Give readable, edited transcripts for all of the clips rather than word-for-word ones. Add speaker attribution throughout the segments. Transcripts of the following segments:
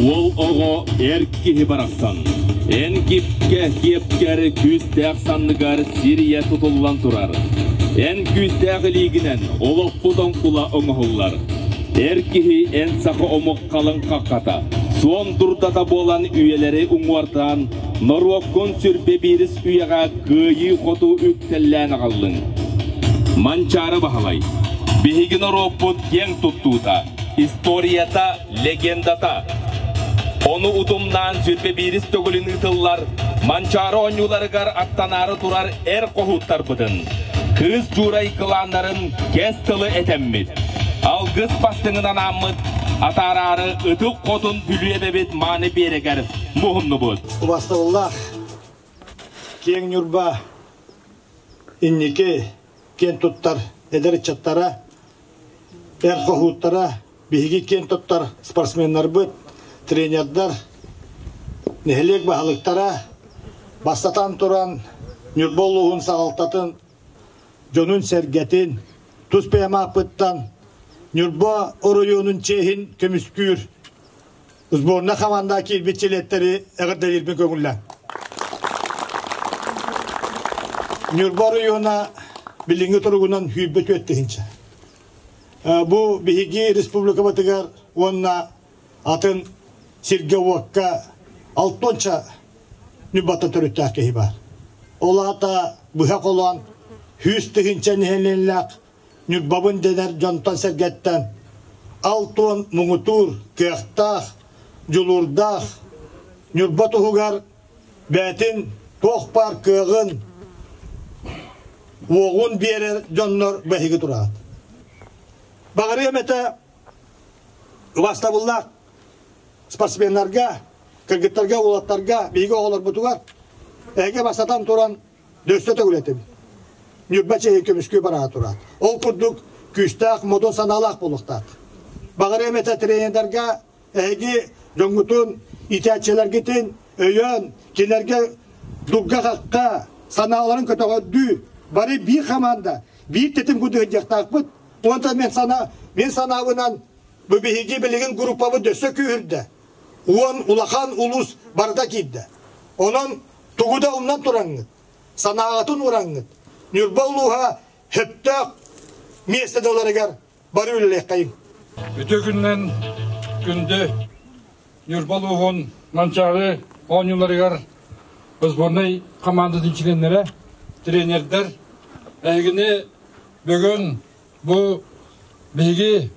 Speaker 1: Уол оҕо эр киһи барахсан. Эн кипкэ киэпкэр күүстээх санныгар сирийэ тутуллан турар. Эн күүстээх илиигинэн олохпут оҥкула оҥоһуллар. Эр киһи эн саха омук халыҥ хаххата, суон дурдата буолан үйэлэри уҥуордаан, норуоккун сүрбэ биирис үйэҕэ кыайыы-хотуу үктэллээн аҕаллыҥ. Манчаары Баһылай, биһиги норуоппут киэҥ туттуута, историята, легендата. Ону утумнаан сүрбэ биирис төгүлүн ыытыллар Манчаары оонньууларыгар аттанаары турар эр хоһууттарбытын, Кыыс Дьуурай кылааннарын кэс тылы этэммит, алгыс бастыҥын анааммыт, атаараары Ытык Хотун Бүлүү эбэбит мааны биэрэгэр муһуннубут.
Speaker 2: Убастабыллаах Киэҥ Ньурба инники киэн туттар эдэр ыччаттара, эр хоһууттара, биһиги киэн туттар спортсменнарбыт, тренердэр, нэһилиэк баһылыктара, бастатан туран Ньурба улууһун салалтатын дьонун-сэргэтин, тус бэйэм ааппыттан Ньурба оройуонун чиэһин көмүскүүр Сборная хамаанда киирбит чилиэттэри эҕэрдэлиирбин көҥүллээн. Ньурба оройуона билиҥҥи туругунан 104 тыһыынча. Бу биһиги республикабытыгар уонна атын сиргэ-уокка алтонча Ньурбаттан төрүттээх киһи баар. Ол аата быһа холоон 100 тыһыынча нэһилиэнньэлээх Ньурбабын дэнэр дьонтон-сэргэттэн алтуон муҥутуур кыахтаах, дьулуурдаах Ньурба туһугар бэйэтин туох баар кыаҕын, уоҕун биэрэр дьоннор бэһиги тураат. Баҕарыам этэ убастабыллаах спортсменнарга, кыргыттарга, уолаттарга, биһиги оҕолорбутугар эһиги бастатан туран дөссө төгүлэтим. Ньурба чэйи көмүскүү бараа турар. Ол курдук күүстээх модун санаалаах буолуохтаах. Баҕарыам этэ тренердарга эһиги дьоҥҥутун, иитээччилэргитин өйөөн, кинилэргэ дурга-хахха, санааларын көтөҕөрдүү, бары биир хамаанда, биир тэтим курдук сылдьыахтаахпыт. Онтон мен сана, мен санаабынан бу биһиги билигин группабыт өссө күүһүрдэ. Уон улахан улуус барыта киирдэ. Онон тугу да умнан тураҥҥыт, санааҕытын ураҥҥыт, Ньурба улууһа сөптөөх миэстэни ыларыгар бары үлэлиэххэйиҥ.
Speaker 3: Үтүө күнүнэн күндү Ньурба улууһун Манчаары оонньууларыгар сборнай хамаандатын чилиэннэрэ, тренердэр эһигини бүгүн бу биһиги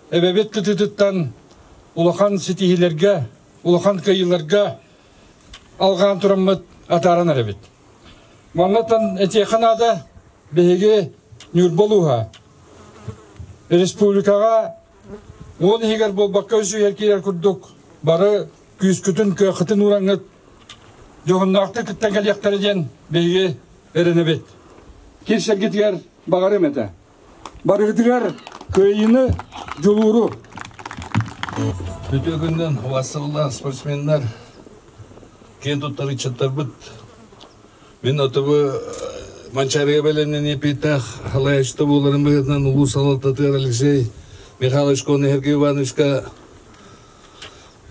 Speaker 3: эбэбит кытыытыттан улахан ситиһиилэргэ, улахан кыайыыларга алҕаан тураммыт атааран эрэбит. Маннаттан этиэххэ наада, биһиги Ньурба улууһа республикаҕа уон иһигэр буолбакка үс үйэ киирэр курдук бары күүскүтүн, кыаххытын уураҥҥыт дьоһуннаахтык кыттан кэлиэхтэрэ диэн биһиги эрэнэбит. Кирсэргитигэр баҕарым этэ. Барыгытыгар кыайыыны, дьулууру!
Speaker 4: Үтүө күнүнэн убастабыллаах спортсменнар, киэн туттар ыччаттарбыт. Мин отобу Манчаарыга бэлэмнэнии эпиэттээх халайааччыта буоларын быһыытынан улуус салалтатыгар Алексей Михайлович Конный Ивановичка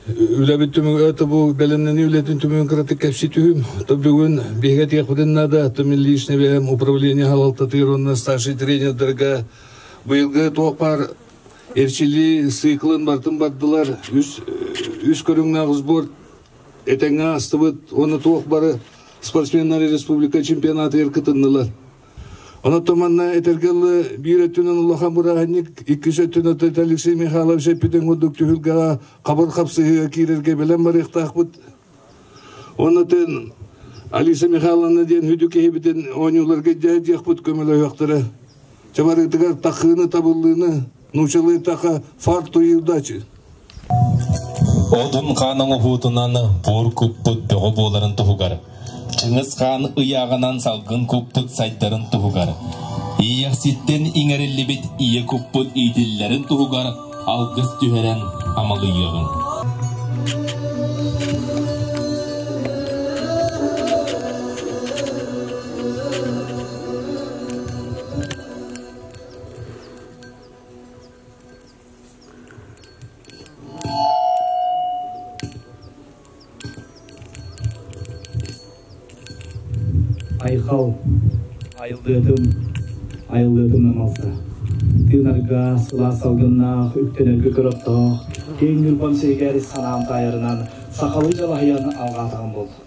Speaker 4: Үлэбит түмүгэ бу бэлэмнэнии үлэтин түмүгүн кыратык кэпсии түһүм. То бүгүн биһиги этиэхпитин наада, то мин личный бэйэм управление салалтатыгар уонна старший тренердарга быйылгы туох баар эрчиллии циклын барытын бардылар. Үс, үс көрүҥнээх сбор этэҥҥэ аастыбыт уонна туох бары спортсменнар республика чемпионатыгар кытыннылар. Онон манна этэргэ дылы биир өттүнэн улахан бырааһынньык, иккис өттүнэн Алексей Михайлович эппитин курдук түһүлгэҕэ хабыр хапсыһыыга киирэргэ бэлэм барыахтаахпыт. Оннотон Алиса Михайловна диэн хүдү киһибитин оонньууларга дьиэхпит көмөлөһүөхтэрэ. Чабарыытыгар тахыыны табыллыыны, нуучалыы таха фарту и удачи.
Speaker 1: Одун хаан оҥоһуутунан буор куппут бөҕө буоларын туһугар, Чыҥыс хаан ыйааҕынан салгын куппут сайдарын туһугар, Иэйэхситтэн иҥэриллибит ийэ куппут иитиллэрин туһугар алгыс түһэрэн амалыйыаҕыҥ.
Speaker 5: Айхал, айыллыатым, айыллыатым намалса. Тыынарга сылаас салгыннаах, үктэнэргэ көр оттоох, киэҥ Ньурбам сиригэр санаам таайарынан сахалыы дьалаһыйан алҕаатаҕым буолла.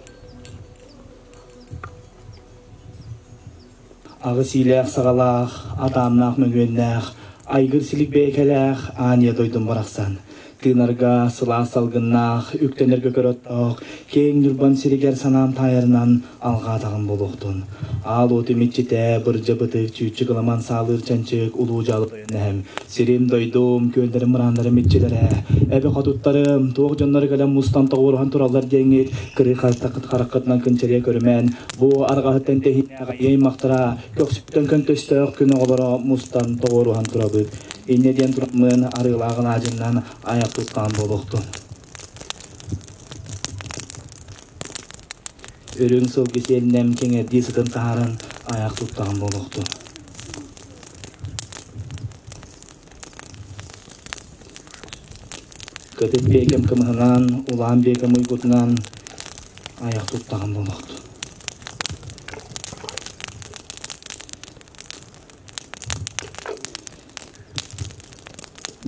Speaker 5: Аҕыс иилээх-саҕалаах, атааннаах мөҥүөннээх, айгыр-силик бэйэкэлээх аан ийэ дойдум барахсан. Тыынарга сылаас салгыннаах, үктэнэргэ көр оттоох, киэҥ Ньурбан сиригэр санаам таайарынан алҕаатаҕым буолуохтун. Аал уоту имиччитэ, бырдьа бытык, чүүччүк ыламан саалыыр чанчык, улуу дьаалы тойон эһэм, Сирим-дойдум, күөллэрим-мырааннарым иччилэрэ, эбэ хотуттарым, туох дьонноро кэлэн мустан тоҕуоруһан тураллар диэҥҥит, кырыы хараххытынан кынчарыйа көрүмэн, бу арҕаһыттан тэһиинээх ийэ аймахтара, көхсүттэн көнтөстөөх күн оҕолоро мустан тоҕуоруһан турабыт. Инньэ диэн тураммын арыылаах алаадьыннан айах туттаан буолуохтун. Үрүҥ сылгы сиэлинэн кэҥэрдии сытын таһааран айах туттаҕым буолуохтун. Кытыт биэкэм кымыһынан, улаан биэкэм уйгутунан айах туттаҕым буолуохтун.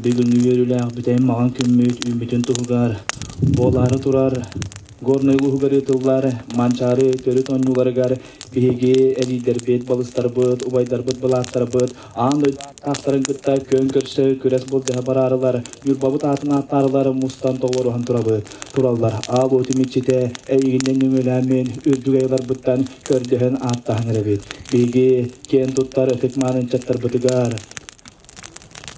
Speaker 5: Бүгүҥҥү үөрүүлээх бүтэйин маҕан күммүт үүммүтүн туһугар буолаары турар Горнай улууһугар ыытыллар Манчаары төрүт оонньууларыгар биһиги эдьиийдэрбит, балыстарбыт, убайдарбыт, былааттарбыт аан дойду ааттаахтарын кытта күөн көрсө күрэс былдьаһа бараарылар, Ньурбабыт аатын ааттаарылар мустан тоҕуоруһан турабыт. Тураллар аал уотум иччитэ эйигиннэн нөҥүөлээммин үрдүк айыларбыттан көрдөһөн ааттаһан эрэбит. Биһиги киэн туттар ытык мааны ыччаттарбытыгар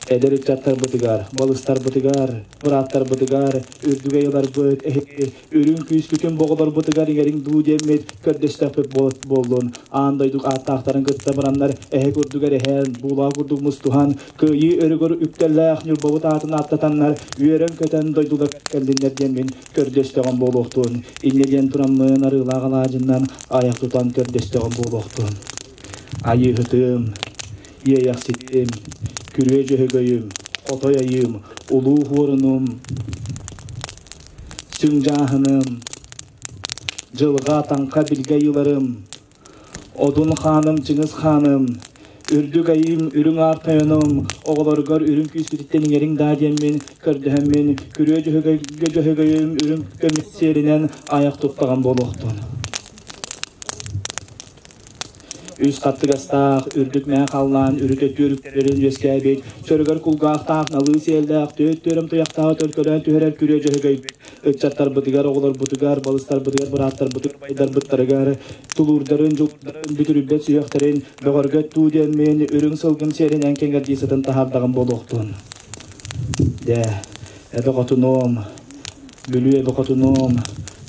Speaker 5: Эдэр ыччаттарбытыгар, балыстарбытыгар, бырааттарбытыгар, үрдүк айыларбыт, эһиги үрүҥ күүскүтүн боҕолорбутугар иҥэриҥ дуу диэммит көрдөстөхпүт буоллун. Аан дойду ааттаахтарын кытта бараннар эһэ курдук эрэһээн, буулаа курдук мустуһан, кыайыы өрүгэр үктэллээх Ньурбабыт аатын ааттатаннар, үөрэн-көтөн дойдуларыгар кэллиннэр диэммин көрдөстөҕүм буолуохтун. Инньэ диэн тураммын арыылаах алаадьыннан айах тутан көрдөстөҕүм буолуохтун. Айыыһытым, Иэйэхситим, күрүө дьөһөгөйүм, хотой айыым, улуу хуорунум, сүҥ дьааһыным, дьылҕа таҥха билгэ айыыларым, одун хааным, чыҥыс хааным, үрдүк айыым, үрүҥ аар тойонум, оҕолоргор үрүҥ күүскүтүттэн иҥэриҥ даа диэммин көрдөһөммүн, күрүө дьөһөгөйгө дьөһөгөйүм үрүҥ көмүс сиэринэн айах туттаҕым буолуохтун. Үс хаттыгастаах, үрдүк мэҥэ халлаан үрүт өттү өрүктэрин үөскээбит, чөрөгөр кулгаахтаах, налыы сиэллээх, түөрт түөрэм туйахтааҕы төлкөлөөн түһэрэр күрүө дьөһөгөйбүт ыччаттарбытыгар, оҕолорбутугар, балыстарбытыгар, бырааттарбытыгар, убайдарбыттарыгар тулуурдарын, дьулуурдарын, бүтүрүйбэт сүһүөхтэрин бөҕөргөт дуу диэммин үрүҥ сылгым сиэринэн кэҥэрдии сытын таһаардаҕым буолуохтун. Дэ, эбэ хотунуом, Бүлүү эбэ хотунуом,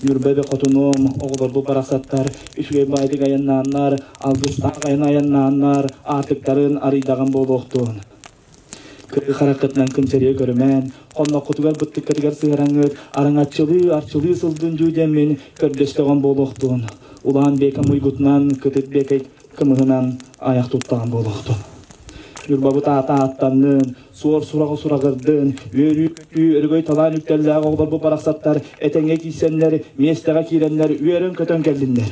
Speaker 5: Ньурба эбэ хотунуом, оҕолорбут барахсаттар үчүгэй баайдык айаннааннар, алгыстаах айан айаннааннар, аартыктарын арыйдаҕым буолуохтун. Кырыы хараххытынан кынчарыйа көрүмэн, хонноххутугар быттыккытыгар сыһыараҥҥыт, араҥаччылыы, арчылыы сылдын дьүү диэммин көрдөстөҕүм буолуохтун. Улаан биэкэм уйгутунан, кытыт биэкэй кымыһынан айах туттаҕым буолуохтун. Ньурбабыт аата ааттаннын, суор сураҕы сураҕырдын, үөрүү-көтүү, өрөгөй талаан үктэллээх оҕолорбут барахсаттар этэҥҥэ киирсэннэр, миэстэҕэ киирэннэр үөрэн-көтөн кэллиннэр.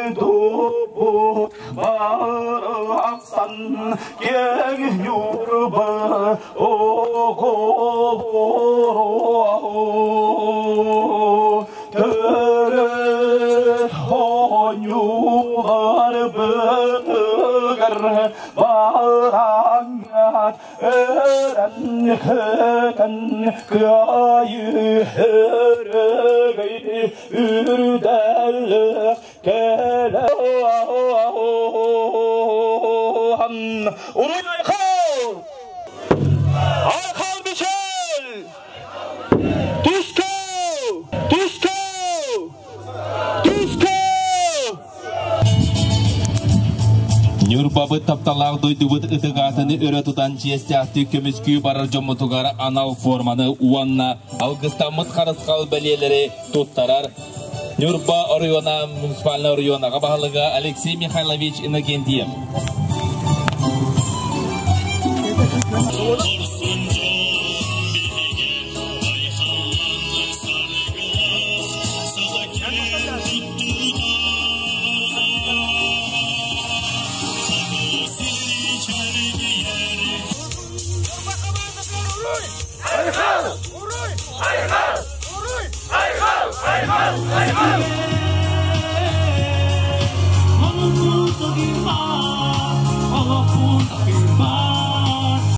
Speaker 5: Дойдубут барахсан киэҥ Ньурба оҕолоро төрүт оонньуулар бытыгар бараҥҥат Өрөн-көтөн кыайыы өрөгөй үрдэллээх кэлэн Уруй-айхал! Айхал Мичел! Туско! Туско! Туско!
Speaker 1: Ньурбабыт Ньурбабыт тапталлаах дойдубут ытык аатын өрө тутан чиэстээхтик көмүскүү барар дьоммутугар анал форманы уонна алгыстаммыт харысхал бэлиэлэри туттарар Ньурба оройуона муниципальнай оройуон аҕа баһылыга Алексей Михайлович Иннокентьев.